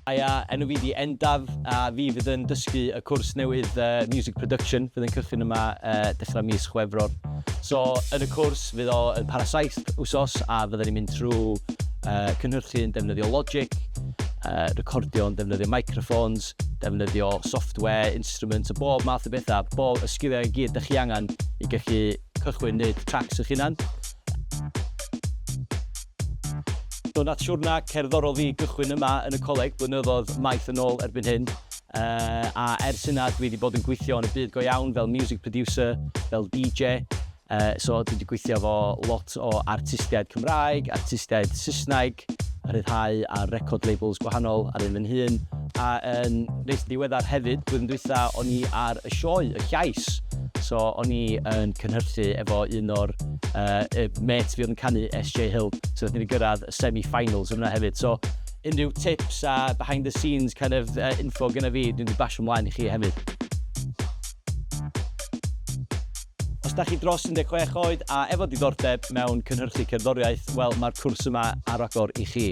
Haia, enw fi 'di Endaf a fi fydd yn dysgu y cwrs newydd Music Production fydd yn cychwyn yma dechrau mis Chwefror. So yn y cwrs fydd o yn para 7 wsos a fydden ni'n mynd trwy cynhyrchu yn defnyddio Logic, recordio yn defnyddio microphones, defnyddio software, instruments a bob math o bethau, bob y sgiliau i gyd dych chi angen i gallu cychwyn wneud tracks eich hunan. Do, nath siwrna cerddorol fi gychwyn yma yn y coleg blynyddoedd maith yn ôl erbyn hyn, a ers hynna dwi wedi bod yn gweithio yn y byd go iawn fel music producer, fel DJ, so dwi wedi gweithio efo lot o artistiaid Cymraeg, artistiaid Saesneg, a rhyddhau ar record labels gwahanol ar un fy hun, a yn reit ddiweddar hefyd, blwyddyn dwytha o'n i ar y sioe, Y Llais, so o'n i yn cynhyrchu efo un o'r mêt fi oedd yn canu, SJ Hill, so wnaethon ni gyrraedd y semi-finals yn hwnna hefyd. So unrhyw tips a behind the scenes kind of info gyda fi, dwi'n di basio ymlaen i chi hefyd. Os da chi dros 16 oed a efo diddordeb mewn cynhyrchu cerddoriaeth, wel mae'r cwrs yma ar agor i chi.